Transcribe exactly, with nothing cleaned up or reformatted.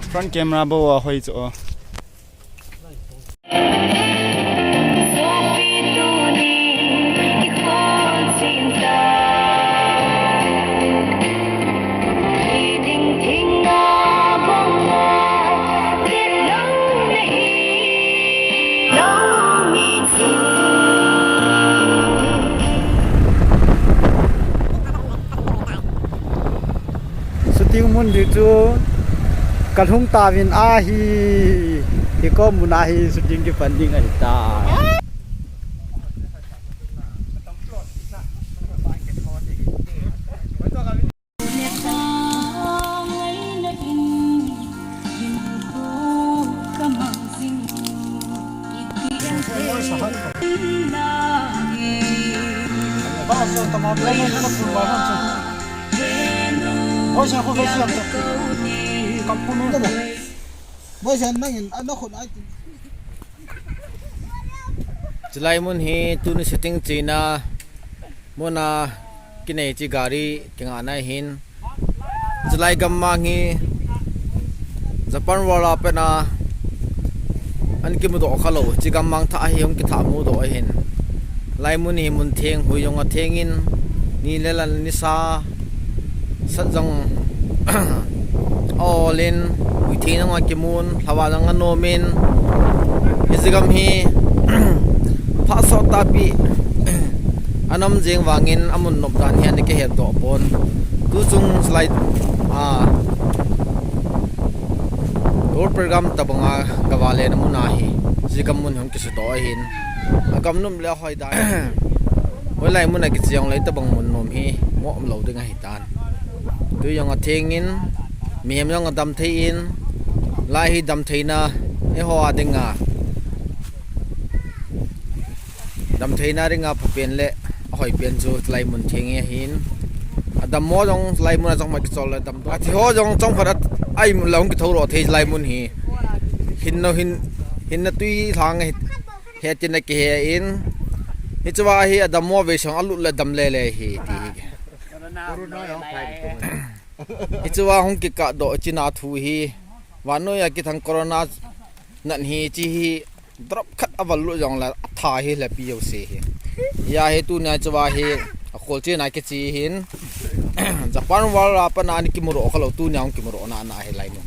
Front camera bou ahoi chu. Shooting mun ding chu kalhung tauvin ahi. Hiko mun ahi shooting kipan ding ahi ta. Chulai mun hi tuni shooting chena muna kinei chi gari kingahna hin. Chulai gammang hi Japan wala pena an kimudoh khalou, chi gammang thah hi hung kitha mudoh ahin. Lai mun hi mun theng, hui jong athengin, ni le lan nisa sat jong aolin, hui theng jong akimun, lhava jong anomin, hiche gam hi phat sot tahpi anom jeng vangin amun nop dan hi ana kihet doh pon. Tuchung slide a tour program tabanga kavale na mun ahi. Hiche gam mun hung kisudoh ahin. Agam nom le ahoi dan. Hoilai mun a kiche jongle tabang mun nom hi mo umlou ding ahitan. Tui jong athengin, mihem jong adam thei in, lai hi damtheina eiho a dinga, damtheina dinga phapen le ahoipen chu chulai mun theng hi ahin. Adammo jong chulai mun a jong ma kichol le damdoh. Athi ho jong chomkhat a, a imut le hung kithou lou thei chulai mun hi. Hinna hin, hinna tui lhang hi, hetin akihe in. Hichea hi adammo ve sang alut le dam lele hi ti hi. Hichea hung kikah doh china thu hi. Vannoi a kithang corona nat hi chi hi drop khat aval lut jongle atha hi lepi jouse hi. Hia hi tunia chea hi akhol chena kiche hin. Japan wala pena an kimudoh khalou tunia hung kimudoh na na hi lai mun.